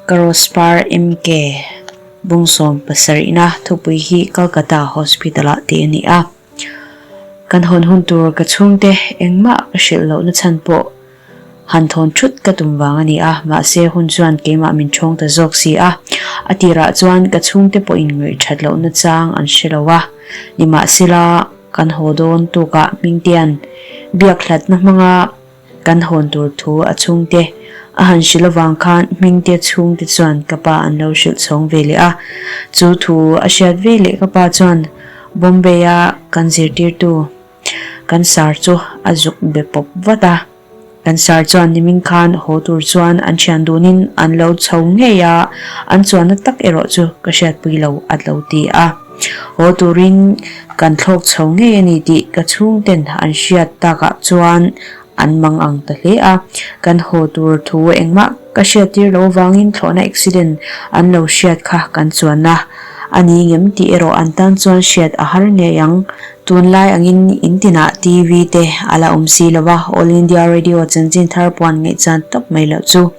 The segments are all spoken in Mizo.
Ka Rose Par MK bung 77na thupui hi Calcutta Hospital-ah tih a ni a. Kan hawn hun tur ka chhungte engmah ka hrilh lohna chhan pawh han thawn thut ka tum vang a ni a, mahse hun chuan keimah min ṭhawng ta zawk si a. A tirah chuan ka chhungte pawhin ngaihṭhat lohna chang an hre lo a, nimahsela kan haw dawn tukah Hmingtea'n biak hlatna hmanga Kan hawn tur thu a chhungte a han hrilh avang khan Hmingte chhungte chuan ka pa an lo hrilh chhawng ve leh a. Chu thu a hriat ve leh ka pa chuan Bombay-a kan zirtirtu kan sar chu a zuk be pawp vat a. Kan sar chuan nimin khan haw tur chuan an thian dunin an lo chho ngei a, an chuanna tak erawh chu ka hriatpui lo a lo ti a. Haw turin kan thlawk chho ngei a ni tih ka chhungten an hriat takah chuan an mang ang ta hle a. Kan haw tur thu engmah ka hriattir loh avangin thlawhna accident an lo hriat kha kan chuan a. A ni ngem tih erawh an tan chuan hriat a har ngei ang. Tunlai angin in tinah TV te a la awm si lo va, All India Radio chanchin thar puan ngaihchan tawp mai loh chu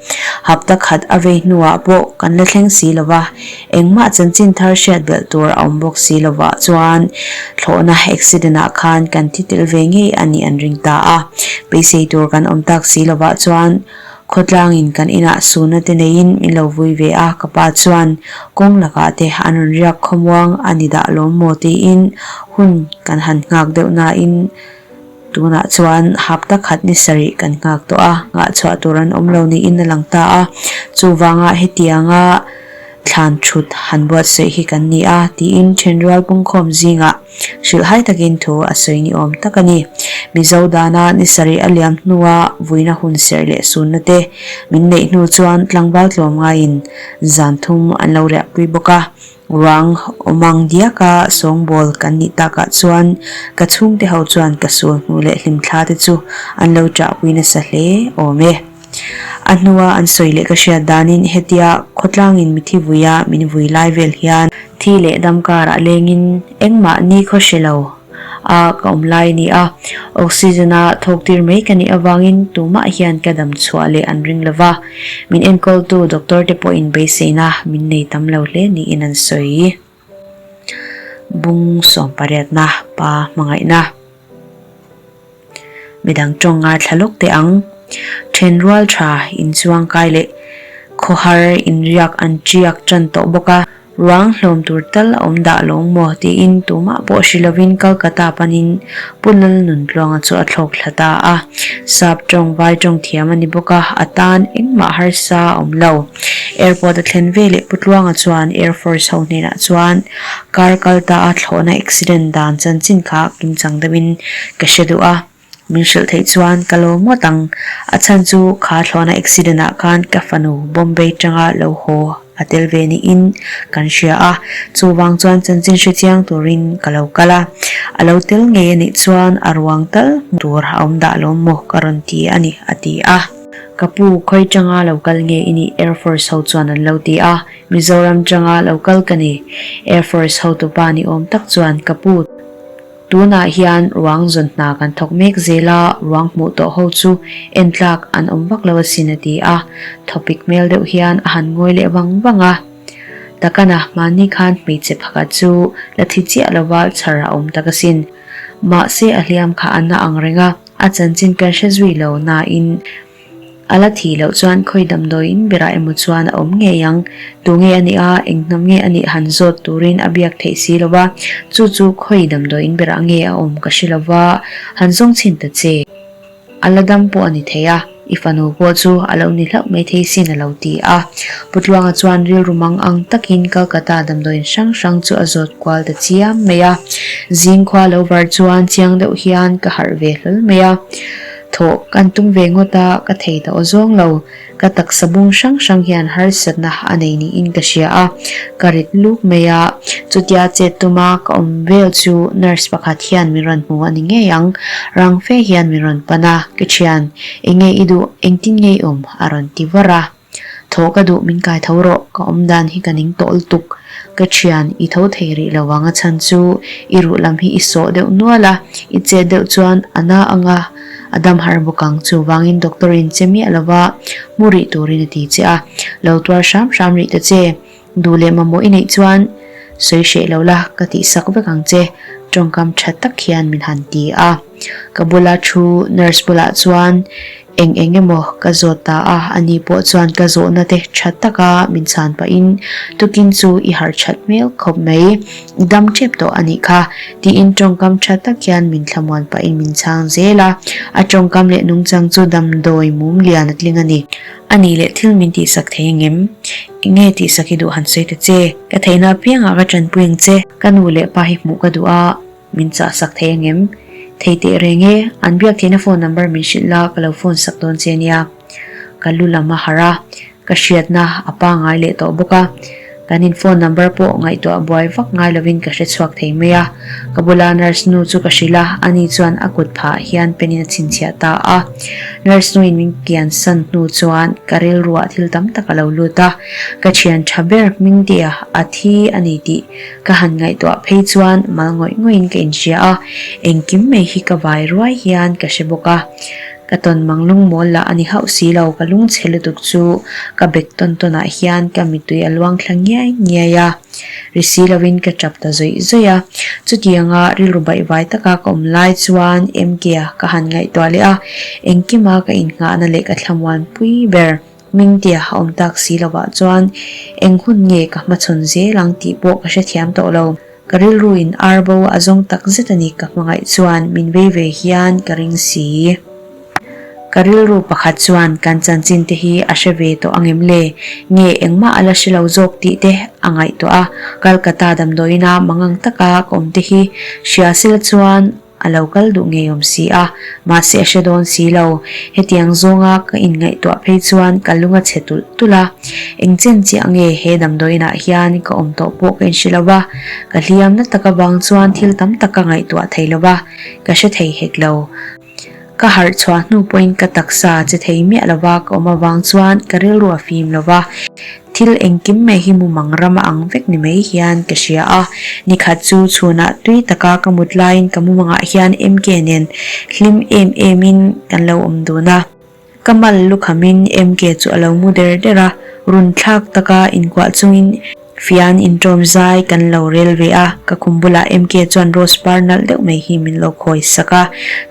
hapta khat a vei hnuah pawh kan la thleng si lo va, engmah chanchin thar hriat belh tur a awm bawk si lo vah chuan thlawhna accident ah khan kan thi tel ve ngei a nih an ring ta a, beisei tur kan awm tak si lo vah chuan Khawtlangin kan inah suna te neiin min lo vui ve a, ka pa chuan kawng lakah te an rawn riak khawmuang a ni dah lawm maw tiin hun kan han nghak deuh nain tunah chuan hapta khat ni sarih kan nghak tawh a, nghah chhuah tur an awm lo niin a lang ta a, chuvanga hetianga thlan thut han buatsaih hi kan ni a tiin thenrual pungkhawm zingah Hrilhhai takin thu a sawi ni awm tak a ni. Mizo dana ni sarih a liam hnua vuina hun serh leh sunna te min neih hnu chuan tlangval tlawm ngaiin zan thum an lo riahpui bawk a. Ruang awmang diaka sawngbawl kan nih takah chuan ka chhungte ho chuan ka sul hnu leh hlimthla te chu an lo ṭahpui nasa hle awm e. A hnua an sawi leh ka hriat danin hetia khawtlangin mithi vuia min vui lai vel hian thi leh dam karah lengin engmah ni khaw hre lo a ka awm lai a ni a, oxygen a thawk tir mai ka nih avangin tumah hian ka dam chhuah leh an ring lo va, min enkawltu doctor te pawhin beiseina min nei tam lo hle niin an sawi. Bung sawmpariatna pa hmangaihna. Midang tawng ngaithla lawk teh ang. Then rual tha inchuang kai leh khawhar inriak an tiak tan tawh bawk a, ruang hlawm tur tal a awm dah lawng maw tiin tumah pawh hri lovin Calcutta panin Pu Lalnuntluanga chu a thlawk thla ta a. Sap tawng vai tawng thiam a ni bawk a, a tan engmah harsa a awm lo. Airport a thlen veleh Pu Tluanga chuan Air Force ho hnenah chuan Car kal ta a thlawhna accident dan chanchin kha kimchang deuhin ka hre duh a, min hrilh theih chuan ka lawm ngawt ang. A chhan chu kha thlawhna accident ah khan ka fanu Bombay tanga lo haw a tel ve niin kan hria a, chuvang chuan chanchin hre chiang turin ka lo kal a. A lo tel ngei anih chuan a ruang tal hmuh tur a awm dah lawm maw ka rawn ti a ni, a ti a. Ka pu, khawi tanga lo kal nge i nih Air Force ho chuan an lo ti a. Mizoram tanga lo kal ka ni. Air Force hotupa ni awm tak chuan ka pu. Tunah hian ruang zawn hna kan thawk mek zel a, ruang hmuh tawh ho chu en tlak an awm vak lo asin a ti a. Thawpik hmel deuh hian a han ngawi leh vang vang a. Takana hmanni khan hmeichhe phakhat chu la thi chiah lova chhar a awm tak asin. Mahse a hliam kha a na ang reng a, a chanchin kan hre zui lo nain A la thih loh chuan khawi damdawiin berah emaw chuan a awm ngei ang. Tu nge a nih a, eng hnam nge a nih han zawt turin a biak theih si lo va, chu chu khawi damdawiin berah nge a awm ka hre lo va, han zawng chhin ta che. A la dam pawh a ni thei a, i fanu pawh chu a lo ni hlauh mai thei sin a lo ti a. Pu Tluanga chuan rilru mang ang takin Calcutta damdawiin hrang hrang chu a zawt kual ta chiam mai a. Zing khua lo var chuan chiang deuh hian ka harh ve hlawl mai a. Thawh kan tum ve ngawt a, ka thei ta aw zawng lo. Ka taksa bung hrang hrang hian harsatna a nei niin ka hria a, ka rit luk mai a. Chutia chet tuma ka awm vel chu nurse pakhat hian min rawn hmu a ni ngei ang. Rang fe hian min rawn pan a, Ka thian, enge i duh, engtin nge i awm? a rawn ti var a. Thaw ka duh min kai tho rawh, ka awm dan hi ka ning tawh lutuk. Ka thian, i tho thei rih lo ang a chhan chu i ruh lam hi i sawh deuh nual a, i chet deuh chuan a na ang a, A dam har bawk ang, chuvangin doctor in che miah lova mu rih turin a ti che a, lo tuar hram hram rih ta che. Duh leh mamawh i neih chuan sawi hreh lo la, ka tihsak vek ang che, tawngkam tha tak hian min han ti a. Ka bula thu nurse bulah chuan eng eng emaw ka zawt ta a, ani pawh chuan ka zawhna te tha taka min chhan pahin tukin chu i harh that hmel khawp mai, i dam tep tawh a nih kha, tiin tawngkam tha tak hian min thlamuan pahin min chhang zel a. A tawngkam leh nungchang chu damdawi mum lian a tling a ni. A nih leh thil min tihsak thei engem? Enge tihsak i duh han sawi ta che? Ka theihna apiangah ka tanpui ang che. Ka nu leh pa hi hmuh ka duh a, min chahsak thei engem? Thei teh reng e, an biak theihna phone number min hrilh la, ka lo phone sak dawn che nia. Ka lu lam a harh a, ka hriatna a pangai leh tawh bawk a. Kan in phone number pawh ngaihtuah buai vak ngai lovin ka hre chhuak thei mai a. Ka bula nurse nu chu ka hrilh a, ani chuan a kut phah hian pen in a chhinchhiah ta a. Nurse nu in min kian san hnu chuan ka rilruah thil tam tak a lo lut a, ka thian tha ber Hmingtea a thi a ni tih ka han ngaihtuah phei chuan mal ngawih ngawih in ka inhria a, engkim mai hi ka vai ruai hian ka hre bawk a. Ka tawn mang lungmawl lah a ni hauh si lo, ka lungchhe lutuk chu ka bek tawn tawn ah hian ka mittui a luang thla ngiai ngiai a, ri si lovin ka tap ta zawih zawih a. Chutianga rilru baihvai taka ka awm lai chuan MK-a ka han ngaihtuah leh a, engkima ka innghahna leh ka thlamuanpui ber Hmingtea a awm tak si lovah chuan eng hun nge ka hmachhawn zel ang tih pawh ka hrethiam tawh lo. Ka rilru in ar bo a zawng tak zet a ni ka hmangaih chuan min vei ve hian ka ring si. Ka rilru pakhat chuan kan chanchin te hi a hre ve tawh angem le? Nge engmah a la hre lo zawk tih te a ngaihtuah a, Calcutta damdawiina mangang taka ka awm te hi hria sela chuan A lo kal duh ngei awm si a, mahse a hre dawn si lo. Hetiang zawnga ka inngaihtuah phei chuan ka lung a chhe tulh tulh a. Eng chen chiah nge he damdawiinah hian ka awm tawh pawh ka inhre lo va, ka hliam na tak avang chuan thil tam tak ka ngaihtuah thei lo va, ka hre thei hek lo. Ka harh chhuah hnu pawhin ka taksa che thei miah lo va ka awm avang chuan ka rilru a fim lo va. Thil engkim mai hi mumang ram a ang vek ni mai hian ka hria a, nikhat chu chhunah tui taka ka mut laiin ka mumangah hian MK nen hlim em emin kan lo awm dun a. Ka mal lukhamin MK chu a lo mu der der a, run thlak taka inkuah chungin Fian inṭawm zai kan lo rel ve a, ka khum bulah MK chuan rose par nalh deuh mai hi min lo khawi sak a.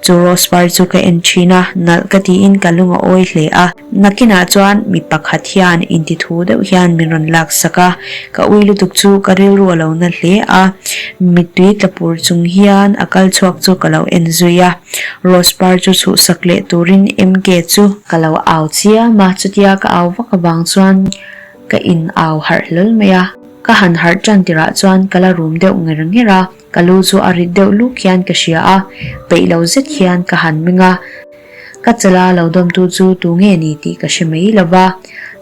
Chu rose par chu ka en ṭhin a, nalh ka tiin ka lung a awi hle a. Nakinah chuan mi pakhat hian intithu deuh hian min rawn lak sak a, ka ui lutuk chu ka rilru a lo na hle a. Mittui tla pur chung hian a kal chhuak chu ka lo en zui a, rose par chu chhuhsak leh turin MK chu ka lo au chiam a, chutia ka au vak avang chuan Ka in au harh hlawl mai a, ka han harh tan tirah chuan ka la rum deuh nger nger a, ka lu chu a rit deuh luk hian ka hria a, peih lo zet hian ka han meng a, ka chala lo dawmtu chu tu nge ni tih ka hre mai lo va,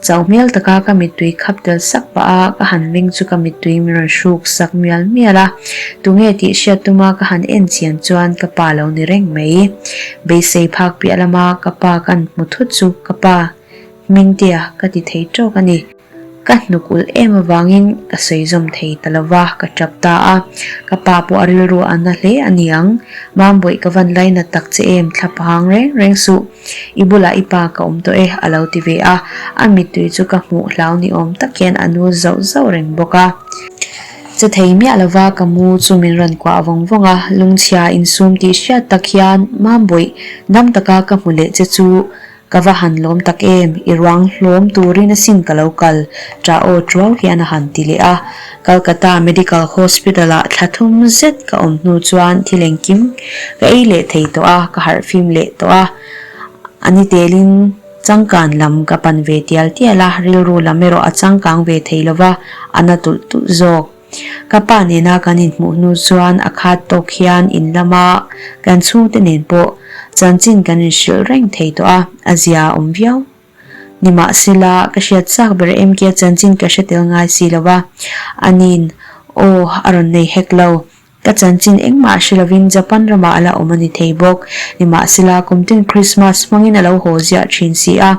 chauh hmel taka ka mittui khap tel sak pah a, ka han meng chu ka mittui min rawn hruk sak mial mial a, tu nge tih hriat tuma ka han en chian chuan ka pa lo ni reng mai. Beisei phak piah lama ka pa kan hmu thut chu ka pa. Hmingtea ka ti thei tawk a ni. Ka hnuk ulh em avangin ka sawi zawm thei ta lo va, ka tap ta a. Ka pa pawh a rilru a na hle a ni ang. Mambawi ka van lainat tak che em, thla pahang reng reng suh. I bulah i pa ka awm tawh e, a lo ti ve a. A mittui chu ka hmuh hlau ni awm tak hian a nul zauh zauh reng bawk a. Che thei miah lova ka mu chu min rawn kuah vawng vawng a, lungchhia insum tih hriat tak hian Mambawi dam taka ka hmu leh che chu Ka va han lawm tak em, i ruang hlawm turin asin ka lo kal, ṭah aw ṭuau hian a han ti leh a. Calcutta Medical Hospital-ah thla thum zet ka awm hnu chuan thil engkim ka ei leh thei tawh a, ka harh fim leh tawh a. A ni telin changkan lam ka pan ve tial tial a, rilru lam erawh a changkang ve thei lo va, a na tulh tulh zawk. Ka pa nena kan inhmuh hnu chuan a khat tawk hian in lama kan chhungte nen pawh chanchin kan inhrilh reng thei tawh a, a zia a awm viau. Nimahsela, ka hriat chak ber MK chanchin ka hre tel ngai si lo va, ani'n aw a rawn nei hek lo. Ka chanchin engmah hre lovin Japan ramah a la awm a ni thei bawk. Nimahsela, kumtin Krismas hmangin a lo haw ziah thin si a,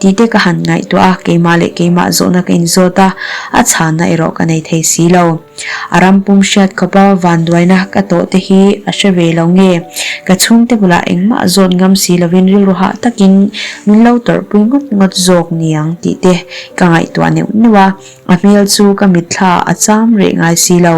tihte ka han ngaihtuah a, keimah leh keimah zawhna ka inzawt a, a chhanna erawh ka nei thei si lo. A ram pum hriat khawpa vanduaina ka tawh te hi a hre ve lo nge? Ka chhungte bulah engmah zawt ngam si lovin rilru hah takin min lo tawrhpui ngawt ngawt zawk niang tih te ka ngaihtuah neuh neuh a, a hmel chu ka mitthla a cham reh ngai si lo.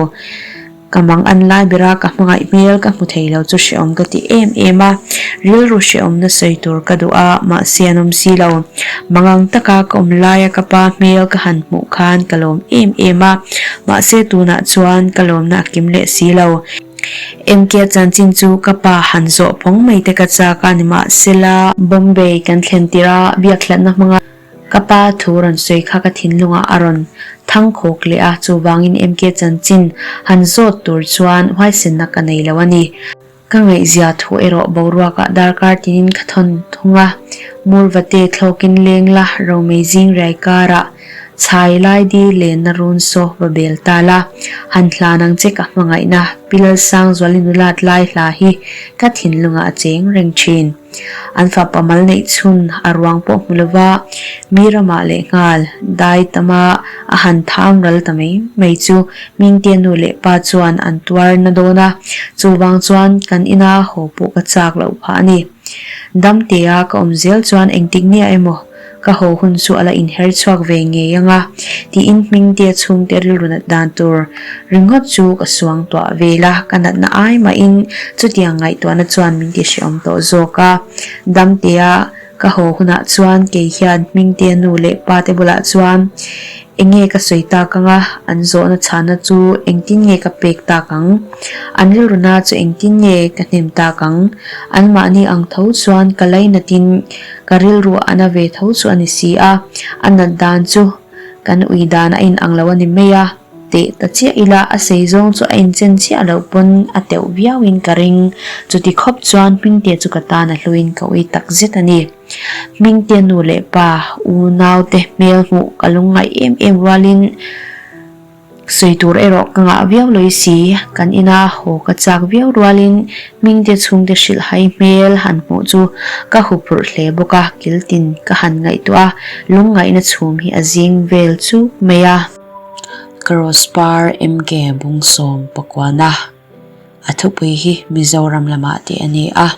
Ka mang an lai bera ka hmangaih hmel ka hmu thei lo chu hrehawm ka ti em em a, rilru hrehawmna sawi tur ka duh a, mahse an awm si lo. Mangang taka ka awm laia ka pa hmel ka han hmuh khan ka lawm em em a, mahse tunah chuan ka lawmna a kim leh si lo. MK chanchin chu ka pa han zawh phawng mai te ka chak a, nimahsela, Bombay kan thlen tirh a biakhlatna hmanga Ka pa thu rawn sawi kha ka thinlungah a rawn thang khawk leh a, chuvangin MK chanchin han zawt tur chuan huaisenna ka nei lo a ni. Ka ngaihzia thu erawh boruakah darkar tinin ka thawn thung a, Murvate thlawkin leng la romei zing riai karah chhai lai di lenna run saw va bel ta la, han hlan ang che ka hmangaihna Pi Lalsangzuali nulat lai hla hi ka thinlungah a cheng reng thin. An fapa mal neih chhun a ruang pawh hmu lova mi ramah leh nghal dai tama a han tham ral ta mai mai chu Mingtea nu leh pa chuan an tuar na dawn a, chuvang chuan kan ina haw pawh ka chak loh phah a ni. Damtea ka awm zel chuan engtik nia emaw ka haw hun chu a la inher chhuak ve ngei ang a, tiin Hmingtea chhungte rilru nat dan tur ringawt chu ka suang tuah vel a, ka natna ai mahin chutiang ngaihtuahna chuan min ti hrehawm tawh zawk a. Damtea ka haw hunah chuan kei hian Hmingtea nu leh pa te bulah chuan enge ka sawi tak ang a, an zawhna chhana chu engtin nge ka pek tak ang? An rilruna chu engtin nge ka hnem tak ang? Anmahni ang tho chuan ka lainatin Ka rilru a na ve tho chu a ni si a, a nat dan chu kan ui dan a inang lo a ni mai a, teh ta chiah ila a sei zawng chu a inchen chiah loh pawn a teuh viauin ka ring. Chuti khawp chuan Hmingtea chu ka tan a hluin ka ui tak zet a ni. Hmingtea nu leh pa, unaute hmel hmuh ka lungngaih em em rualin, Sawi tur erawh ka ngah viau lawih si, kan ina haw ka chak viau rualin Hmingte chhungte hrilh hai hmel han hmuh chu ka huphurh hle bawk a, kiltin ka han ngaihtuah a, lungngaihna chhum hi a zing vel chuk mai a. Ka rose par MK Bungsawm Pakuana. A thupui hi Mizoram lamah tih a ni a.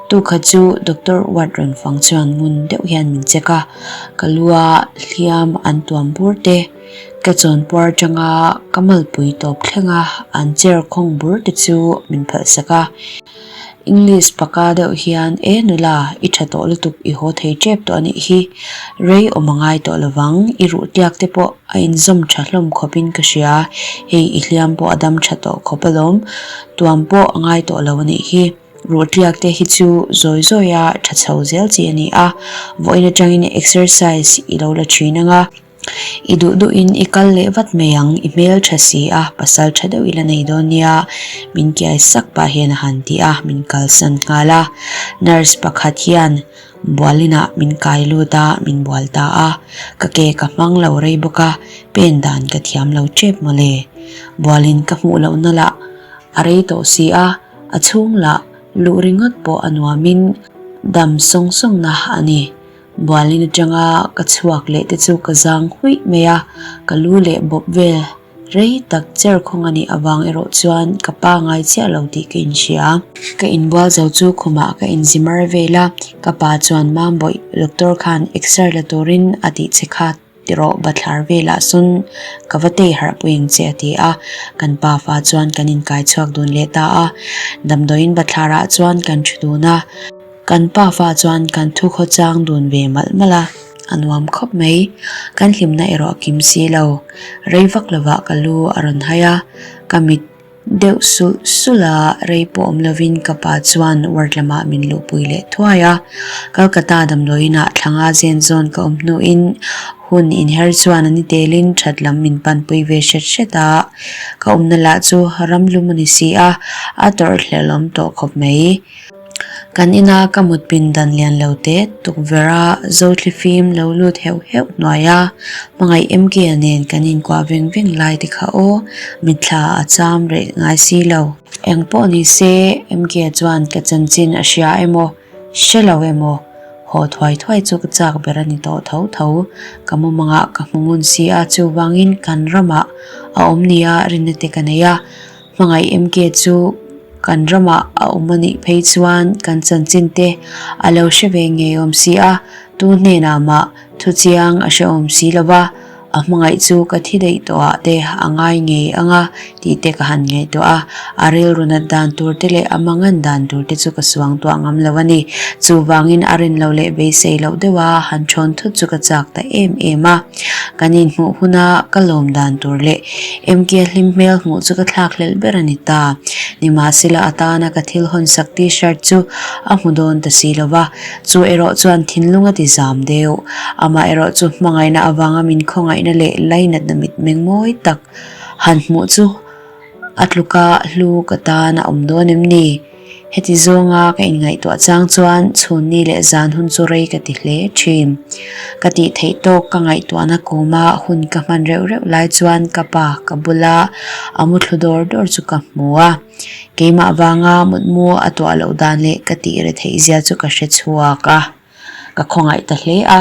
Tukha chu Doctor ward rawn fang chuan ngun deuh hian min check a, ka lua hliam an tuam bur te, ka chawnpuar atanga ka malpui tawp thlenga an chair khawng bur te chu min phalh sak a. English paka deuh hian, E nula, i tha tawh lutuk, i haw thei tep tawh a nih hi. Rei awm a ngai tawh lovang, i ruh tiak te pawh a inzawm tha hlawm khawpin ka hria, hei i hliam pawh a dam tha tawh khawp alawm, tuam pawh a ngai tawh lo a nih hi. Ruh tiak te hi chu zawi zawi a tha chho zel chi a ni a, vawiin atangin exercise i lo la thin ang a. I duh duhin i kal leh vat mai ang, i hmel tha si a, pasal tha deuh i la nei dawn nia, min kiai sak pah hian a han ti a, min kalsan nghal a. Nurse pakhat hian bualinah min kai lut a, min bual ta a. Ka ke ka hmang lo rei bawk a, pen dan ka thiam lo tep mawle. Bualin ka hmuh lohna lah a rei tawh si a, a chhung lah luh ringawt pawh a nuamin dam sawng sawngna a ni. Bualin atanga ka chhuak leh te chu ka zang huih mai a, ka lu leh bawp vel rei tak cher khawng a nih avang erawh chuan ka pa ngai chiah lo tih ka inhria. Ka inbual zo chu khumah ka inzimar vel a, ka pa chuan Mambawih doctor khan exer la turin a tih che kha tiraw bathlar velah sawn ka va tei harh pui ang che a ti a, kan pa fa chuan kan inkai chhuak dun leh ta a, damdawiin bathlarah chuan kan thu dun a. Kan pa fa chuan kan thu khaw chang dun ve malh malh a, a nuam khawp mai. Kan hlimna erawh a kim si lo. Rei vak lovah ka lu a rawn hai a, ka mit deuh sulh sulh a, rei pawh awm lovin ka pa chuan ward lamah min luhpui leh thuai a. Kolkata damdawiinah thlanga zen zawn ka awm hnuin hun inher chuan a ni telin that lam min panpui ve hret hret a, ka awmna lah chu ramlum a ni si a, a tawrhhlelhawm tawh khawp mai. Kan ina ka mut pindan lian lo te tukverh a Zothli fim lo lut heuh heuh hnuai a, hmangaih MK-a nen kan inkuah veng veng lai te kha aw, mitthla a cham reh ngai si lo. Eng pawh ni se MK-a chuan ka chanchin a hria emaw, hre lo emaw, haw thuai thuai chu ka chak ber a ni tawh tho tho. Ka mumangah ka hmu ngun si a, chuvangin kan ramah a awm nia rinna te ka nei a. Hmangaih MK chu kan ramah a awm a nih phei chuan kan chanchin te a lo hre ve ngei awm si a, tu hnenah mah thu chiang a hre awm si lo va, a hmangaih chu ka thi daih tawh ah te a ngai ngei ang a tih te ka han ngaihtuah a, a rilru nat dan tur te leh a mangan dan tur te chu ka suang tuah ngam lo a ni. Chuvangin a rin lo leh beisei loh deuh a han thawn thut chu ka chak ta em em a. Kan inhmuh huna ka lawm dan tur leh MK hlim hmel hmuh chu ka thlak hlelh ber a ni ta. Nimahsela atana ka thil hawnsak t-shirt chu a hmu dawn ta si lo va, chu erawh chuan thinlung a ti zam deuh. Amah erawh chu hmangaihna avanga min khawngaihna leh lainatna mitmeng mawi tak han hmuh chu a tluka hlu ka tan a awm dawn em ni? Heti zawnga ka inngaihtuah chang chuan chhunni leh zan hun chu rei ka ti hle thin. Ka tih theih tawk ka ngaihtuahna kawma hun ka hman reuh reuh lai chuan ka pa ka bula a muthlu dawr dawr chu ka hmu a. Keimah vanga mutmu a tuah loh dan leh ka tih re theih zia chu ka hre chhuak a. Ka khawngaih ta hle a,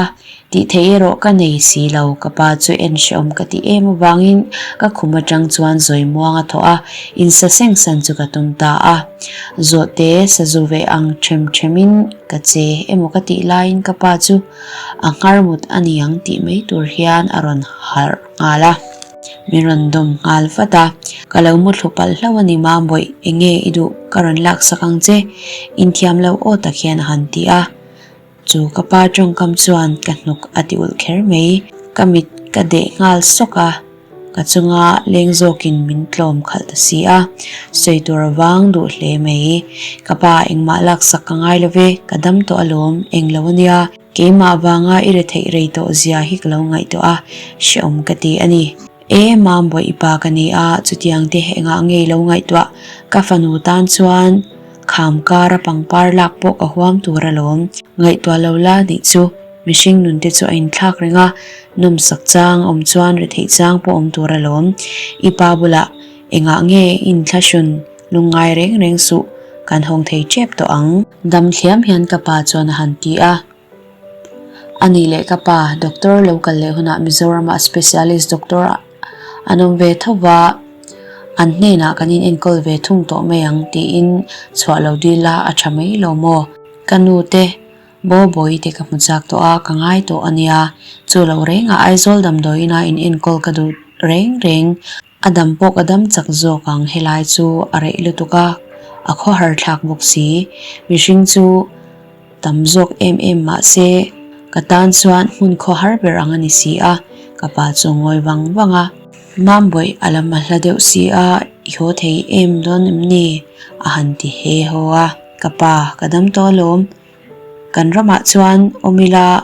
tih theih erawh ka nei si lo, ka pa chu en hrehawm ka ti em avangin ka khum atang chuan zawi muang a thawh a, insa seng san chu ka tum ta a. Zawhte sazu ve ang them themin ka che emaw ka tih laiin ka pa chu a nghar mut a ni ang tih mai tur hian a rawn harh nghal a. Min rawn dawm nghal vat a, ka lo muthlu palh hlauh a ni Mambawih, enge i duh ka rawn laksak ang che, inthiam lo aw tak hian a han ti a. Chu ka pa tawngkam chuan ka hnuk a ti ulh kher mai, ka mit ka deh nghal sawk a, ka chunga leng zawkin min tlawm khalh ta si a, sawi tur a vang duh hle mai. Ka pa engmah laksak ka ngai lo ve, ka dam tawh alawm, englo a nia. Keimah vanga i retheih rei tawh zia hi ka lo ngaihtuah a, hrehawm ka ti a ni. E, Mambawi i pa ka ni a, chutiang te engah nge i lo ngaihtuah? Ka fanu tan chuan kham kara pangpar lak pawh ka huam tur alawm. Ngaihtuah lo la nih chu, mihring nun te chu a inthlak reng a, nawmsak chang awm chuan retheih chang pawh awm tur alawm. I pa bulah engah nge i inthlahrun lungngai reng reng suh, kan hawng thei tep tawh ang. Dam thliam hian ka pa chuan a han ti a. A nih leh ka pa, doctor lo kal leh hunah Mizoramah specialist doctor an awm ve tho va, an hnenah kan in enkawl ve thung tawh mai ang tiin chhuah lo dil la a tha mai lo maw? Ka nu te, Bobawi te ka hmu chak tawh a, ka ngai tawh a nia. Chu loh rengah Aizawl damdawiin a in enkawl ka duh reng reng. A dam pawh ka dam chak zawk ang helai chu a reih lutuk a, a khawhar thlak bawk si. Mihring chu tam zawk em em mah se ka tan chuan hmun khawhar ber ang a ni si a, ka pa chu a ngawi vang vang a. Mambawih a lam a hla deuh si a, i haw thei em dawn em ni? a han ti he haw a, ka pa ka dam tawh alawm. Kan ramah chuan awm ila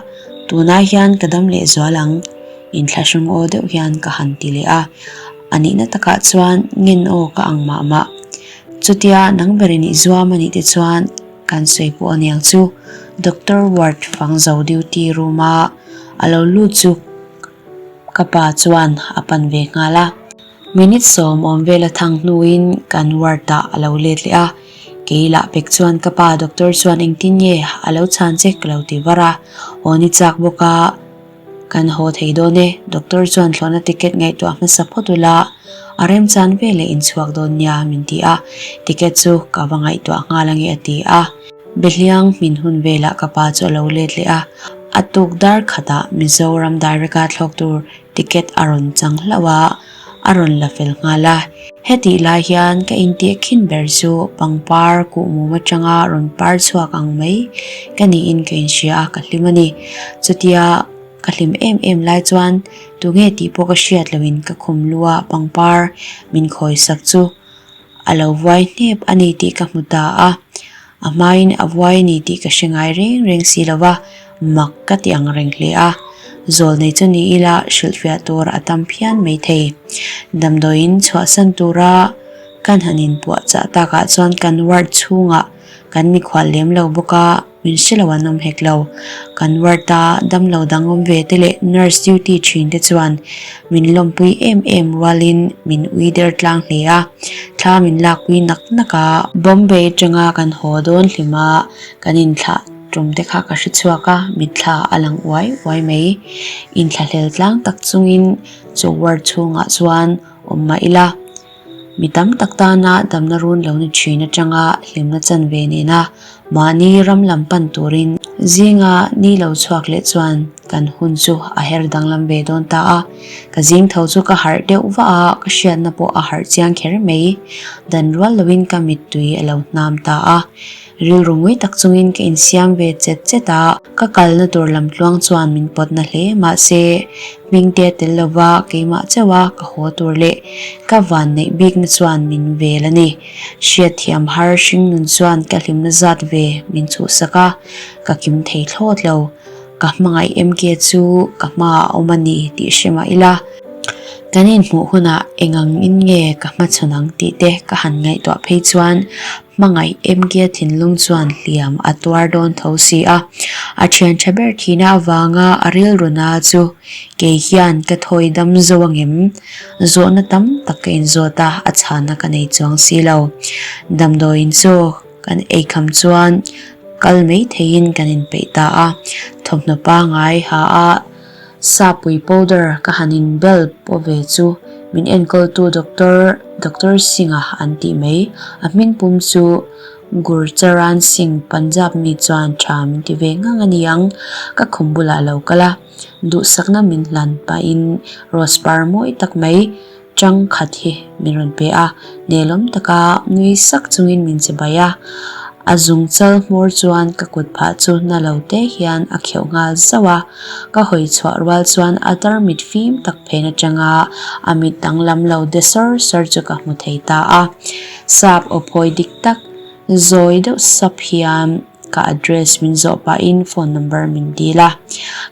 tunai hian ka dam leh zual ang, inthlahrung aw deuh hian ka han ti leh a. A nihna takah chuan ngen aw ka ang mah mah. Chutia nang berin i zuam a nih te chuan kan sawi pawh aniang chu Doctor Ward fang zo duty room a a lo lut chu ka pa chuan a pan ve nghal a. Minute sawm awm vel a thang hnuin kan ward ah a lo let leh a, kei lah pek chuan ka pa doctor chuan engtin nge a lo chhan che ka lo ti var a, aw ni chak bawk a, kan haw thei dawn e, doctor chuan thlawhna ticket ngaihtuah hmasa phawt ula a remchan veleh inchhuak dawn nia min ti a, ticket chu ka va ngaihtuah nghal ange a ti a. Behliang hmin hun velah ka pa chu a lo let leh a, a tuk dar khatah Mizoram direct a thlawk tur Ticket a rawn chang hlauh a, a rawn la fel nghal a. Hetih lai hian ka intih khin ber chu pangpar kuhmum atanga rawn par chhuak ang mai ka niin ka inhria a, ka hlim a ni. Chutia ka hlim em em lai chuan tunge tih pawh ka hriat lohin ka khum lu a pangpar min khawisak chu A lo vuai hnep a ni tih ka hmu ta a, a hmain a vuai a ni tih ka hre ngai reng reng si lo va, mak ka ti ang reng hle a. Zawlnei chu ni ila hrilhfiah tur a tam phian mai thei. Damdawiin chhuahsan tura kan han inpuahchah takah chuan kan ward chhungah. Kan mikhual lem lo bawk a, min hre lo an awm hek lo. Kan ward a damlo dang awm ve te leh nurse duty thin te chuan min lawmpui em em rualin min ui der tlang hle a, thla min lakpui nak nak a. Bombay atanga kan haw dawn hlim a, kan inthlah tum te kha ka hre chhuak a, mitthla a lang uai uai mai. Inthlahlel tlang tak chungin chu ward chhungah chuan awm mah ila. Mi tam tak tana damna run lo ni thin atanga hlimna chanve nena mahni ram lam pan turin zinga ni lo chhuak leh chuan kan hun chu a her danglam ve dawn ta a. Ka zing tho chu ka harh deuh vah a, ka hriatna pawh a harh chiang kher mai. Dan rual loin ka mittui a lo hnam ta a. Rilru ngui tak chungin ka insiam ve chet chet a, ka kalna tur lam tluang chuan min pawt na hle. Mahse, Hmingte tel lova keimah chauha ka haw tur leh ka van neih bikna chuan min vel a ni. Hriatthiam har hringnun chuan ka hlimna zat ve min chhuhsak a, ka kim thei thlawt lo. Ka hmangaih MK chu ka hmaah a awm a ni tih hre mah ila, kan inhmuh hunah engangin nge ka hmachhawn ang tih te ka han ngaihtuah phei chuan hmangaih MK thinlung chuan hliam a tuar dawn tho si a. A thian tha ber thihna avanga a rilru na chu kei hian ka thawi dam zo angem? Zawhna tam tak ka inzawt a, a chhanna ka nei chuang si lo. Damdawiin chu Kan eikham chuan kal mai theiin kan inpeih ta a, thawmhnaw pangai ha a sapui powder ka han inbel paw ve chu min enkawltu doctor, Doctor Singh-a an tih mai, a hming pum chu Gurcharan Singh Punjab mi chuan tha min ti ve ngang a ni ang, ka khum bulah a lo kal a, duhsakna min hlan pahin rose par mawi tak mai, Chang khat hi min rawn pe a, nelawm taka nui sak chungin min che bai a. A zung chal hmawr chuan ka kut phah chu na lo te hian a kheuh nghal zauh a. Ka hawi chhuah rual chuan a tarmit fim tak phen atanga a mit danglam lo de sawr sawr chu ka hmu thei ta a. Sap aw phawi dik tak zawi deuh sap hian. Ka address min zawh pahin phone number min dil a,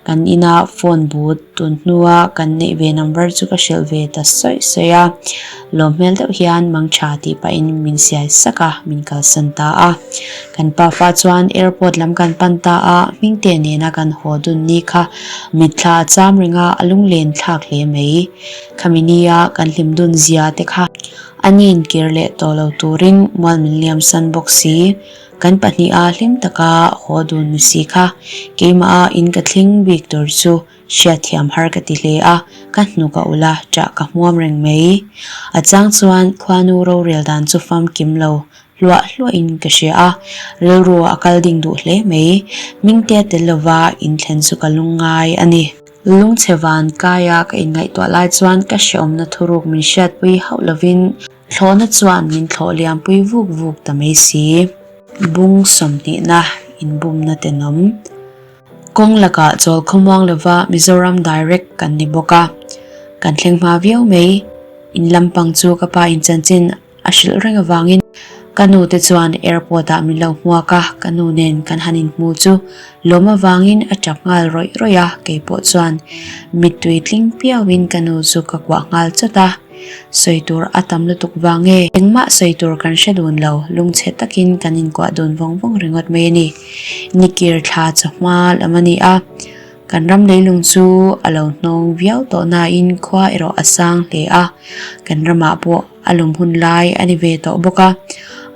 kan ina phone but tun hnua kan neih ve number chu ka hrilh ve ta sawi sawi a, lawm hmel deuh hian mangtha tih pahin min siai sak a, min kalsan ta a. Kan pafa chuan airport lam kan pan ta a, Hmingte nena kan haw dun ni kha mitthla a cham reng a, a lunglen thlak hle mai. Khami nia kan hlim dun zia te kha a nin kir leh tawh lo turin mual min liamsan bawk si. Kan pahniha hlim taka haw dun ni si kha, keimaha in ka thleng bik tur chu hriatthiam har ka ti hle a, ka hnuk a ulh a, ṭah ka hmuam reng mai. A chang chuan khuanu rorel dan chu famkim lo hluah hluahin ka hria a, rilru a kal ding duh hle mai. Hmingte tel lova inthlen chu ka lungngai a ni. Lungchhe van kaia ka inngaihtuah lai chuan ka hreawmna thuruk min hriatpui hauh lovin, Thlawhna chuan min thlawh liampui vuk vuk ta mai si. Bung sawmhnihna inbumna tenawm. Kawng lakah chawl khawmuang lova Mizoram Direct kan ni bawk a. Kan thleng hma viau mai. In lampang chu ka pa in chanchin a hrilh reng avangin ka nu te chuan airport ah min lo hmuak a, ka nu nen kan han inhmu chu lawm avangin a tap nghal rawih rawih a, keipawh chuan mittui tling piauin ka nu chu ka kuah nghal chawt a. Sawi tur a tam lutuk vang nge? Engmah sawi tur kan hre dun lo, lungchhe takin kan inkuah dun vawng vawng ringawt mai a ni. Nikir thla chawhma lam a ni a, kan ram leilung chu a lo hnawng viau tawh nain khua erawh a sang hle a, kan ramah pawh a lum hun lai a ni ve tawh bawk a,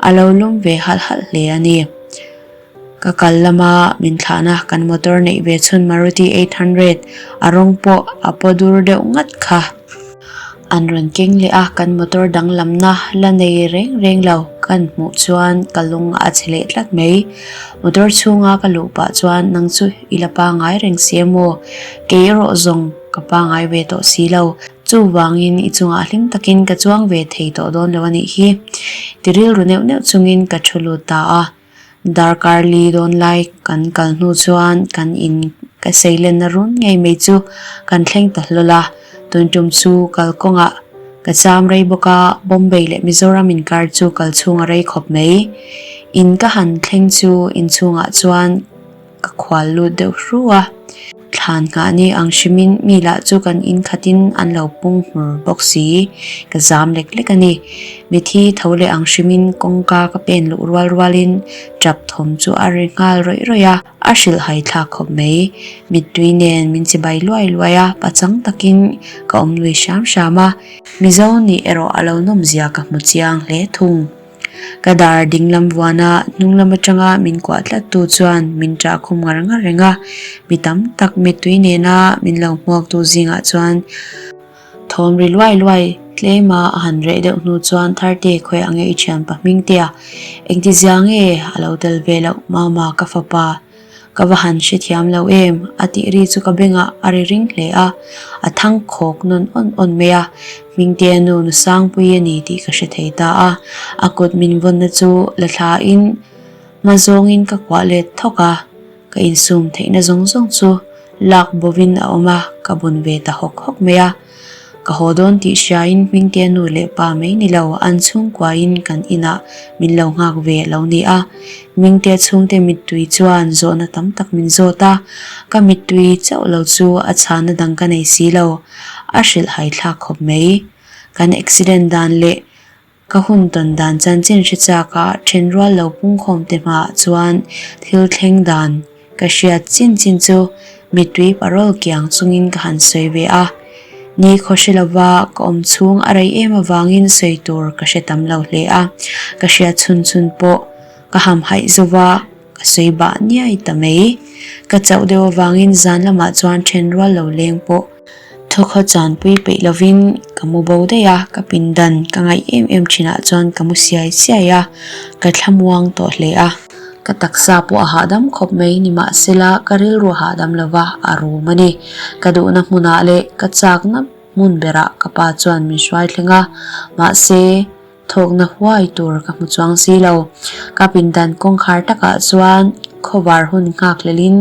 a lo lum ve halh halh hle a ni. Ka kal lama min thlahna kan motor neih ve chhun Maruti 800 a rawng pawh a paw dur deuh ngat kha. An rawn keng leh a, kan motor danglamna la nei reng reng lo kan hmuh chuan ka lung a chhe leh tlat mai. Motor chhunga ka luh pah chuan nang chu i la pangai reng si emaw? Kei erawh zawng ka pangai ve tawh si lo. Chuvangin i chungah hlim takin ka chuang ve thei tawh dawn lo a nih hi. Ti rilru neuh neuh chungin ka thu lut ta a. Darkar li dawn lai kan kal hnu chuan kan in ka seilenna run ngei mai chu kan thleng ta hlawl a, tun tum chu kalkawngah ka cham rei bawk a, Bombay leh Mizoram inkar chu kal chhung a rei khawp mai. In ka han thleng chu inchhungah chuan ka khual lut deuh hru a. Thlan nghah ni ang hrimin mi lah chu kan in khatin an lo pung hmur bawk si. Ka zam lek lek a ni. Mithi tho leh ang hrimin kawngka ka pen luh rual rualin tap thawm chu a ri nghal rawih rawih a, a hrilhhai thlak khawp mai. Mittui nen min chibai luai luai a, pachang takin ka awm lui hram hram a. Mizo nih erawh a lo nawmzia ka hmu chiang hle thung. Ka dar dinglam vuana hnunglam atanga min kuah tlattu chuan min ṭah khum ngar ngar reng a, mi tam tak mittui nena min lo hmuaktu zingah chuan thawm ri luai luai tlema a han reh deuh hnu chuan Tharte khawi ang e i thianpa Hmingtea engtizia nge a lo tel ve loh Mama ka fapa Ka va han hrethiam lo em? a tih ri chu ka bengah a ri ring hle a, a thang khawk nawn awn awn mai a, Hmingtea nu nu Sangpui a ni tih ka hre thei ta a, a kut min vawnna chu la thlain hma zawngin ka kuah let thawk a, ka insum theihna zawng zawng chu lak bovin a awm a, ka bun ve ta hawk hawk mai a. Ka haw dawn tih hriain Hmingtea nu leh pa mai ni lo, an chhungkuain kan inah min lo nghak ve a lo ni a. Hmingtea chhungte mittui chuan zawhna tam tak min zawt a, ka mittui chauh lo chu a chhana dang ka nei si lo, a hrilh hai thlak khawp mai. Kan accident dan leh Ka hun tawn dan chanchin hre chak a then rual lo pungkhawm te hmaah chuan thil thleng dan ka hriat chin chin chu mittui parawl kiang chungin ka han sawi ve a. Ni khaw hre lova ka awm chhung a rei em avangin sawi tur ka hre tam lo hle a, ka hriat chhun chhun pawh ka hamhaih zova ka sawi bah niai ta mai. Ka chauh deuh avangin zan lamah chuan then rual lo leng pawh Thawkhaw chanpui peih lovin ka mu bo daih a, ka pindan ka ngaih em em thinah chuan ka mu siai siai a, ka thlamuang tawh hle a. Ka taksa pawh a hahdam khawp mai nimahsela ka rilru a hahdam lova a rum a ni. Ka duhna hmunah leh ka chakna hmun berah ka pa chuan min hruai thleng a, mahse, Thawkna huai tur ka hmu chuang si lo. Ka pindan kawngkhar takah chuan khawvar hun nghak hlelin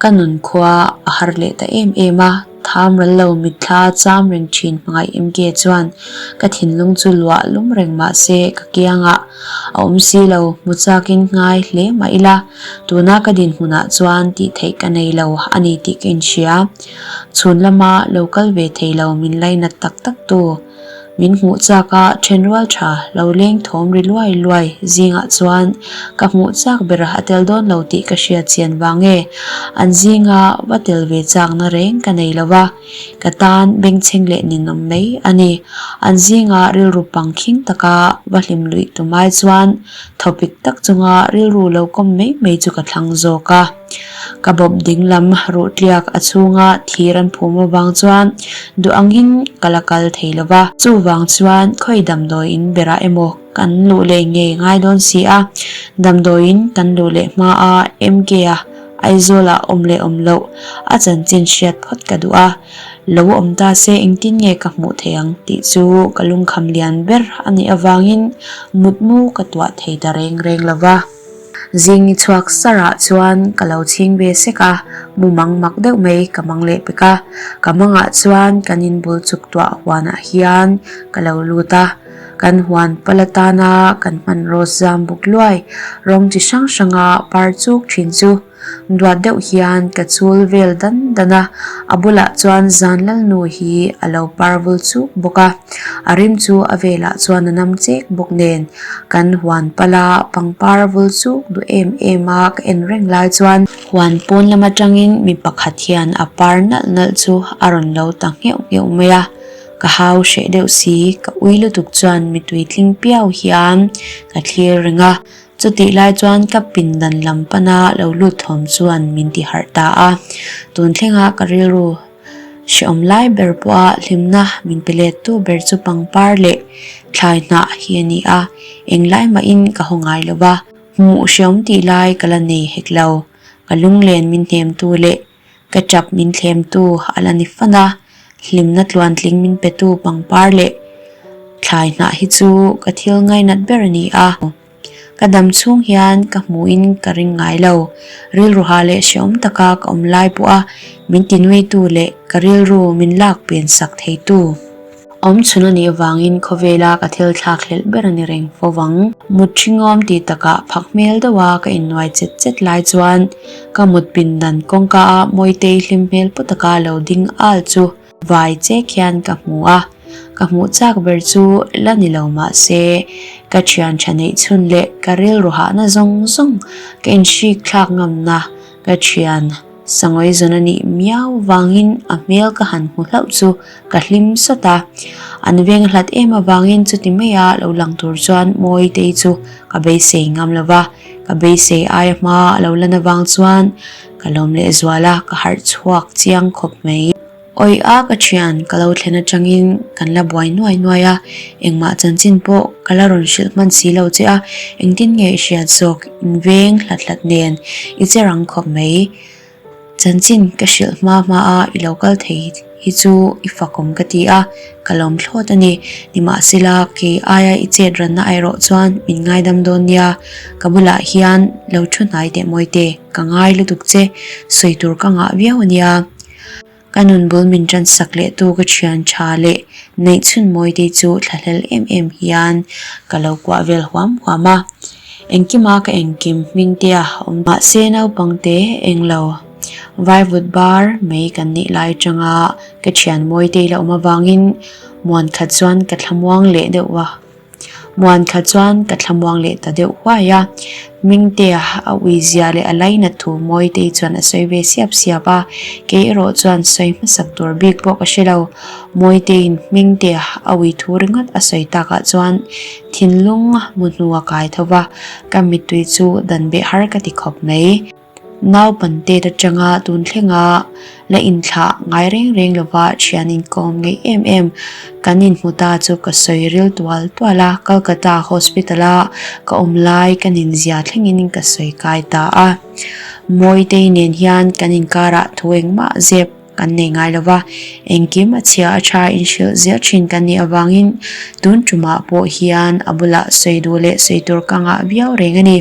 ka nun khua a har leh ta em em a, tham ral lo mitthla cham reng thin hmangaih MK chuan ka thinlung chu luah lum reng mah se ka kiangah a awm si lo, hmu chakin ngai hle mah ila tuna ka dinhmunah chuan tih theih ka nei lo a ni tih ka inhria. Chhun lama lo kal ve thei lo min lainat tak tak tu. Min hmuh chak a then rual tha lo leng thawm ri luai luai zingah chuan ka hmuh chak ber a tel dawn lo tih ka hriat chian vang e. An zinga va tel ve chakna reng ka nei lo va, ka tan bengchheng leh ninawm mai a ni. An zinga rilru pangkhing taka va hlim luih tumai chuan thawpik tak chunga rilru lo kawm mai mai chu ka thlang zawk a. Ka bawp dinglam ruh tliak a chhunga thir an phum avang chuan duh angin ka la kal thei lo va. Chuvang chuan khawi damdawiin berah emaw kan luh leh ngei ngai dawn si a, damdawiin kan luh leh hma a MK-a Aizawlah awm leh awm loh a chanchin hriat phawt ka duh a, lo awm ta se engtin nge ka hmuh theih ang tih chu ka lungkham lian ber a nih avangin mutmu ka tuah thei ta reng reng lo va. Zing i chhuak sarah chuan ka lo chhing ve sek a, mumang mak deuh mai ka mang leh pek a. Ka mangah chuan kan inbul chuk tuah huanah hian ka lo lut a, kan huan pal atana kan hmanraw zam buk luai rawng chi hrang hranga par chuk thin chu Duat deuh hian ka chul vel dan dan a, a bulah chuan zan lalnu hi a lo par vul chuk bawk a, a rim chu a velah chuan a nam chek bawk nen kan huan pala pangpar vul chuk duh em em a ka en reng lai chuan huan pawn lam atangin mi pakhat hian a par nalh nalh chu a rawn lo ta ngheuh ngheuh mai a, ka hau hreh deuh si, ka ui lutuk chuan mitui tling piau hian ka thlir reng a. Chutih lai chuan ka pindan lam pana lo lut thawm chuan min ti harh ta a, tun thlenga ka rilru hrehawm lai ber pawha hlimna min pe lettu ber chu pangpar leh thlai hnah hi a ni a, englai mahin ka haw ngai lo va, hmuh hrehawm tih lai ka la nei hek lo, ka lunglen min hnemtu leh Ka chap min thlemtu a la ni fan a, hlimna tluantling min petu pangpar leh thlai hnah hi chu ka thil ngainat ber a ni a. Ka dam chhung hian ka hmuhin ka ring ngai lo. Rilru ha leh hreawm taka ka awm lai pawha min tinuitu leh ka rilru min lak pen sak theitu. Awm chhun a nih avangin khawvela ka thil thlak hlelh ber a ni reng fo vang. Mut ṭhingawm tih takah phak hmel deuha ka innuai chet chet lai chuan ka mut pindan kawngka a Mawitei hlim hmel pu taka lo ding al chu vai chek hian ka hmu a. Ka hmuh chak ber chu la ni lo mah se ka ṭhian ṭha neih chhun leh ka rilru hahna zawng zawng ka inhrik thlak ngamna ka ṭhian Sangawi zawn a nih miau vangin a hmel ka han hmu hlauh chu ka hlim sawt a. An veng hlat em avangin chuti maia lo lang tur chuan Mawitei chu ka beisei ngam lo va, ka beisei aia hma a lo lan avang chuan ka lawm lehzual a, ka harh chhuak chiang khawp mai. Awi a ka thian ka lo thlen atangin kan la buai nuai nuai a, engmah chanchin pawh ka la rawn hrilh hman si lo che a, engtin nge i hriat zawk in veng hlat hlat nen i che rang khawp mai. Chanchin ka hrilh hma hma a i lo kal thei hi chu i fakawm ka ti a, ka lawm thlawt a ni. Nimahsela kei aia i chet ranna erawh chuan min ngaidam dawn nia, ka bulah hian lo thu hnai teh mawi te, ka ngai lutuk che, sawi tur ka ngah viau a nia. Ka nun bul min tan sak leh tu ka thian tha leh neih chhun mawi te chu thlahlel em em hian ka lo kuah vel huam huam a. Engkima ka engkim hming te a awm mahse naupang te eng lo vaivut bar mai kan nih lai atanga ka thian mawi te la awm avangin muan khat chuan ka thlamuang leh deuh a. Muan kha chuan ka thlamuang leh ta deuh huai a, Hmingtea a ui zia leh a lainat thu Mawitei chuan a sawi ve siap siap a, kei erawh chuan sawi hmasak tur bik pawh ka hre lo. Mawiteiin Hmingtea a ui thu ringawt a sawi takah chuan thinlung mu hnu a kai tho va, ka mittui chu dan beh har ka ti khawp mai. Naupan tet atanga tun thlenga la inthlah ngai reng reng lova thian inkawm ngeih em em kan inhmu ta chu ka sawi ril tual tual a, Calcutta Hospital a ka awm lai ka ninzia thlengin ka sawi kai ta a. Mawitei nen hian kan inkarah thu engmah zep Kan nei ngai lo va, engkim a chhia a tha inhrilh zel thin kan nih avangin tun tumah pawh hian a bulah sawi duh leh sawi tur ka ngah viau reng a ni.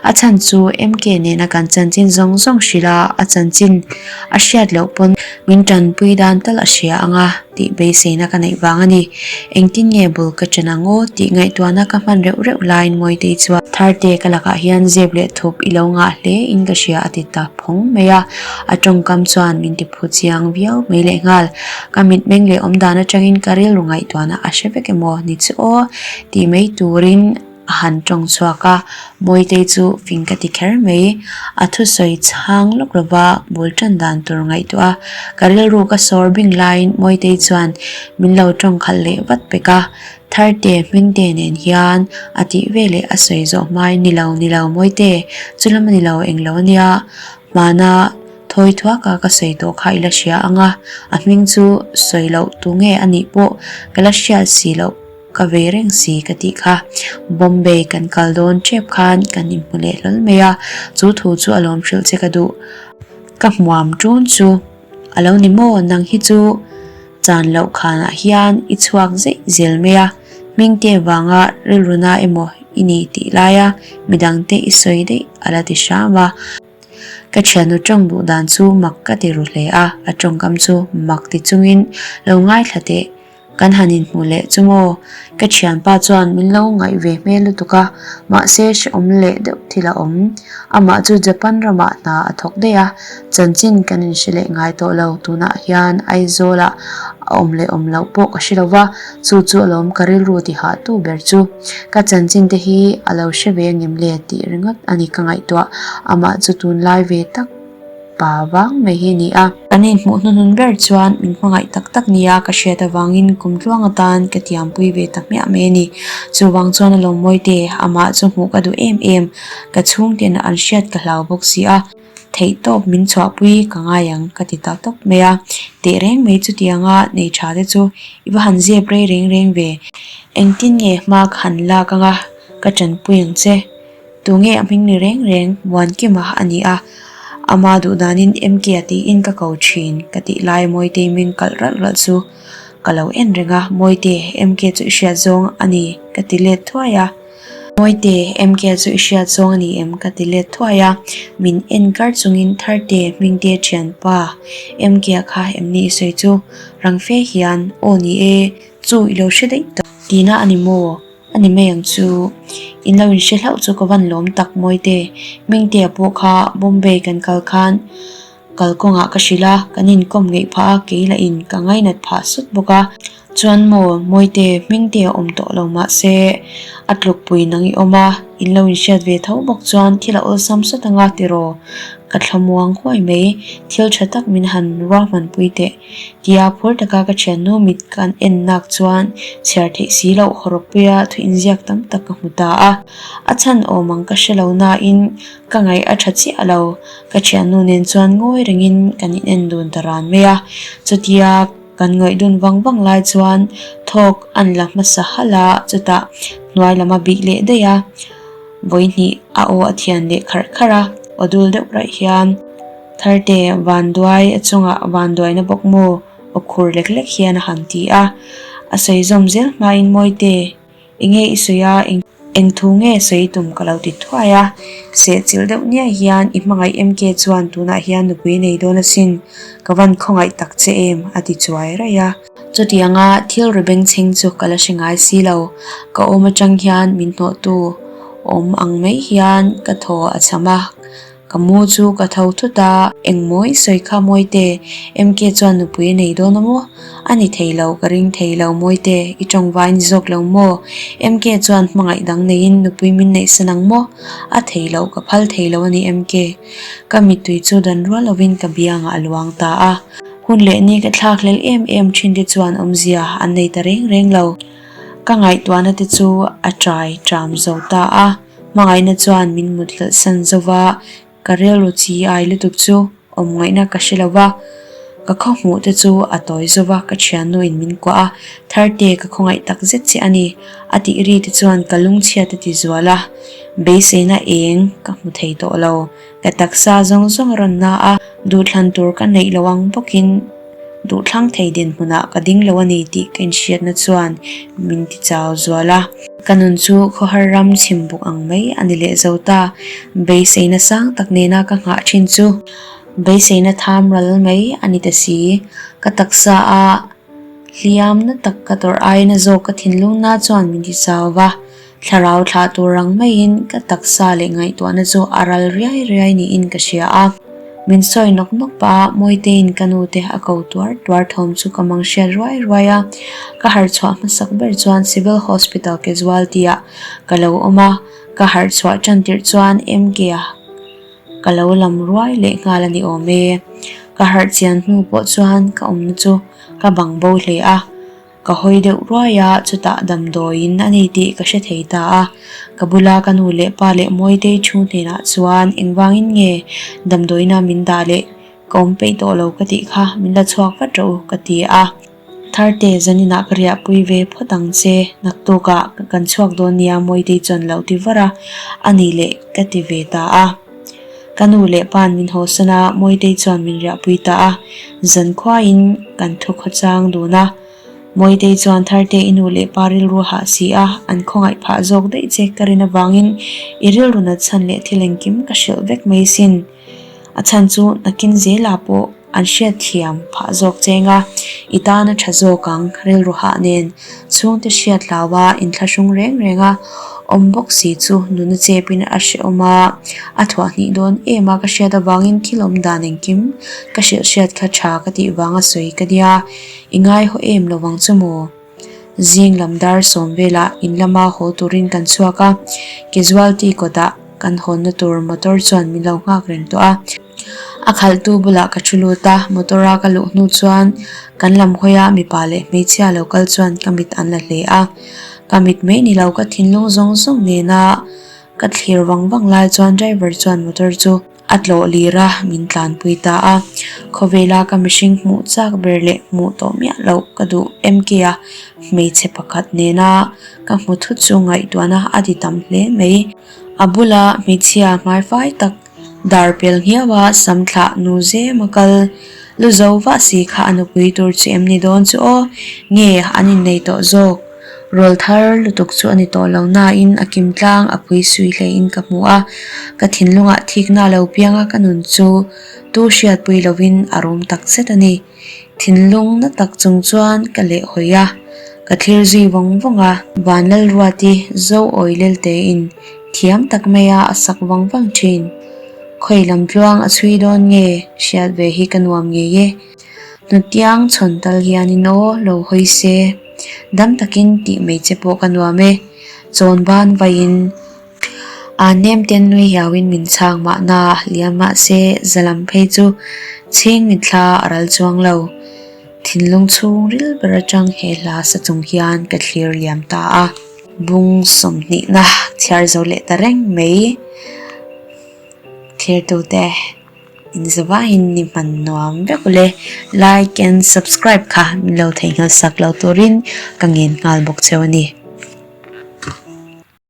A chhan chu MK nena kan chanchin zawng zawng hrilh a, a chanchin a hriat loh pawn min tanpui dan tal a hria ang a tih beiseina ka neih vang a ni. Engtin nge bul ka chen ang aw tih ngaihtuahna ka hman reuh reuh laiin Mawitei chuan Tharte ka lakah hian zep leh thup i lo ngah hle in ka hria a ti ta. phawng mai a, a tawngkam chuan min ti phu chiang viau mai lehnghal. Ka mitmeng leh awmdan atangin ka rilru ngaihtuahna a hre vek emaw ni chu aw tih mai turin a han tawng chhuak a, Mawitei chu fing ka ti kher mai. A thusawi chhang lawk lova bul tan dan tur ngaihtuah a, ka rilru ka sawr bing laiin Mawitei chuan min lo tawng khalh leh vat pek a, Tharte Hmingte nen hian a tih veleh a sawi zawh hmain ni lo ni lo Mawite, chu lam a ni lo eng lo a nia, hmana thawi thuaka ka sawi tawh kha i la hria ang a, a hming chu sawi loh tu nge a nih pawh ka la hriat si loh ka vei reng si ka tih kha. Bombay kan kal dawn tep khan kan inhmu leh hlawl mai a, chu thu chu a lawm hrilh che ka duh. Ka hmuam ṭun chu a lo ni maw nang hi chu. Chan loh khanah hian i chhuak zeih zel mai a, hmingte vanga rilruna emaw i nei tih laia midangte i sawi daih a la ti hram a. Ka thiannu tawng duh dan chu mak ka ti ru hle a, a tawngkam chu mak ti chungin lo ngaithla teh. Kan han inhmu leh chu maw? Ka thianpa chuan min lo ngaih ve hmel lutuk a, mahse hrehawm leh deuh thil a awm. Amah chu Japan ramah hna a thawk daih a, Chanchin kan inhre leh ngai tawh lo, tunah hian Aizawlah a awm leh awm loh pawh ka hre lo va, chu chu alawm ka rilru ti hah tu ber chu. Ka chanchin te hi a lo hre ve angem le tih ringawt a ni ka ngaihtuah, amah chu tunlai ve tak pa vang mai hi a ni a. Kan inhmuh hnuhnun ber chuan min hmangaih tak tak nia ka hriat avangin kum tluang atan ka tiampui ve ta hmiah mai a ni. Chuvang chuan alawm Mawite, amah chu hmuh ka duh em em, ka chhungten an hriat ka hlau bawk si a. Theihtawp min chhuahpui ka ngai ang ka ti ta tawp mai a, teh reng mai chutianga nei tha te chu i va han zep rei reng reng ve. Engtin nge hma ka han lak anga ka tanpui ang che? Tunge a hming ni reng reng Muankima a ni a, ama duh danin MK a tiin ka ko thin ka tih lai Mawitei ming kalh ralh ralh chu ka lo en reng a, Mawite, MK chu i hriat zawng a ni ka ti let thuai a. Mawite, MK chu i hriat zawng a ni em? ka ti let thuai a, min en kar chungin Tharte, Hmingte thianpa, MK-a kha em ni i sawi chu? Rang fe hian, Aw ni e, Chu i lo hre daih tawh tihna a ni maw? A ni mai ang chu. In lo inhre hlauh chu ka van lawm tak Mawite. Hmingtea pawh kha Bombay kan kal khan kalkawngah ka hrilh a, kan inkawm ngeih phah a, kei lah in ka ngainat phah sut bawk a. Chuan maw Mawite, Hmingtea awm tawh lo mahse a tlukpui nang i awm a, in lo inhriat ve tho bawk chuan thil a awlsam sawt anga tiraw? Ka thlamuang huai mai, thil tha tak min han ruahmanpui teh. Tia phur taka ka thiannu mit kan en nak chuan chhiar theih si loh hawrawppuia thu inziak tam tak ka hmu ta a. A chhan awm ang ka hre lo nain ka ngaih a tha chiah lo. Ka thiannu nen chuan ngawi rengin kan inen dun ta ran mai a. Chutia kan ngawih dun vang vang lai chuan thawk an la hmasa halh a, chutah hnuai lam a bih leh daih a. Vawihnih a aw a thian leh kharh kharh a, aw dul deuh raih hian. Tharte, Vanduai a chungah vanduaina bawk maw? aw khur lek lek hian a han ti a. A sawi zawm zel hmain Mawite, enge i sawi a, eng thu nge sawi tum ka lo ti thuai a. Sehchilh deuh niai hian i hmangaih MK chuan tunah hian nupui nei dawn asin, ka van khawngaih tak che em a ti chuai raih a. Chutianga thil ri bengchheng chu ka la hre ngai si lo, ka awm atang hian min hnawhtu awm ang mai hian ka thaw a cham a. Ka mu chu ka tho thut a, engmaw i sawi kha Mawite, MK chuan nupui a nei dawn a maw? A ni thei lo, ka ring thei lo Mawite, i tawngvai ni zawk lo maw? MK chuan hmangaih dang neiin nupui min neihsan ang maw? A thei lo, ka phal thei lo a ni MK. Ka mittui chu dan rual lovin ka biangah a luang ta a. Hun leh ni ka thlak hlel em em thin te chuan awmzia an nei ta reng reng lo. Ka ngaihtuahna te chu a ṭai ṭam zo ta a. Hmangaihna chuan min mut hlelh san zo va, ka rilru chi ai lutuk chu awm ngaihna ka hre lo va. Ka khaw hmuh te chu a tawi zo va, ka thiannu in min kuah a, Tharte ka khawngaih tak zet che a ni, a tih ri te chuan ka lungchhiat a ti zual a, beiseina eng ka hmu thei tawh lo. Ka taksa zawng zawng a rawn na a, duhthlan tur ka neih lo ang bawkin duhthlang thei dinhmunah ka ding lo a ni tih ka inhriatna chuan min ti chau zual a. Ka nun chu khawhar ram chhim buk ang mai a ni leh zo ta, beiseina sang tak nena ka nghah thin chu beiseina tham ral mai a ni ta si. Ka taksa a hliamna tak ka tawrh aina zawk ka thinlungna chuan min ti chau va. Thlarau thlah tur ang maiin ka taksa leh ngaihtuahna chu a ral riai riai niin ka hria a. Min sawi nawk nawk pah a, Mawitein ka nu te a ko tuar tuar thawm chu ka mang hriat ruai ruai a. Ka harh chhuah hmasak ber chuan Civil Hospital casualty ah ka lo awm a, ka harh chhuah tan tirh chuan MK-a ka lo lam ruai leh nghal a ni awm e. Ka harh chian hnu pawh chuan ka awmna chu ka bang bo hle a. Ka hawi deuh ruai a, chutah damdawiin a ni tih ka hre thei ta a. Ka bula ka nu leh pa leh Mawitei thu hnenah chuan engvangin nge damdawiina min dah leh ka awm peih tawh lo ka tih kha min la chhuak vat rawh u ka ti a. Tharte zaninah ka riahpui ve phawt ang che, naktukah kan chhuak dawn nia Mawitei chuan lo ti var a, a ni leh ka ti ve ta a. Ka nu leh pa'n min hawsan a, Mawitei chuan min riahpui ta a, zankhuain kan thu khawchang dun a. Mawitei chuan Tharte i nu leh pa rilru hah si a, an khawngaih phah zawk daih che ka rin avangin i rilru nat chhan leh thil engkim ka hrilh vek mai sin. A chhan chu nakin zelah pawh an hriatthiam phah zawk cheng a, i tan a tha zawk ang, rilru hah nen chhungte hriat hlau a inthlahrung reng reng a, awm bawk si chu nuna chepin a hrehawm a, a thuah hnih dawn em a ka hriat avangin thil awm dan engkim ka hrilh hriat kha tha ka tih vanga sawi ka nia, i ngaihaw em lo vang chu maw? Zing lam dar sawm velah in lama haw turin kan chhuak a, casualty kawtah kan hawnna tur motor chuan min lo nghak reng tawh a. A khalhtu bulah ka thu lut a, motor a ka luh hnu chuan kan lam hawia mipa leh hmeichhia lo kal chuan ka mit an la hle a. Ka mit mai ni lo ka thinlung zawng zawng nena ka thlir vang vang lai chuan driver chuan motor chu a tlawh lir a, min tlanpui ta a. Khawvela ka mihring hmuh chak ber leh hmuh tawh miah loh ka duh MK a hmeichhe pakhat nena ka hmu thut chu ngaihtuahna a ti tam hle mai. A bula hmeichhia hmaifai tak Dar pel nghiau a sam thlah nu zem a kal lu zo vah si kha a nupui tur chu em ni dawn chu aw, nge an innei tawh zawk. Rawl thar lutuk chu a ni tawh lo nain a kim tlang a pui sui hlein ka hmu a, ka thinlungah thikna a lo piang a ka nun chu tu hriatpui lovin a rum tak zet a ni. Thinlung na tak chung chuan ka lehhawi a. Ka thlir zui vawng vawng a, Vanlalruati zo awi leltein thiam tak maia a sak vang vang thin. Khawi lam tluang a chhui dawn nge hriat ve hi ka nuam ngei e. Hnutiang chhawn tal hianin aw lo hawi se, dam takin tih mai che pawh ka nuam e. Chawn ban vaiin a nem ten nui hiauin min chhang mahna liam mahse za lam phei chu chhing mitthla a ral chuang lo. Thinlung chhungril ber atang he hla sa chung hian ka thlir liam ta a. Bung sawmhnihna chhiar zo leh ta reng mai. Thirtute inzavaiin ni hman nuam vek ule. Like and subscribe kha min lo theihnghilh sak lo turin ka ngen nghal bawk cheu a ni.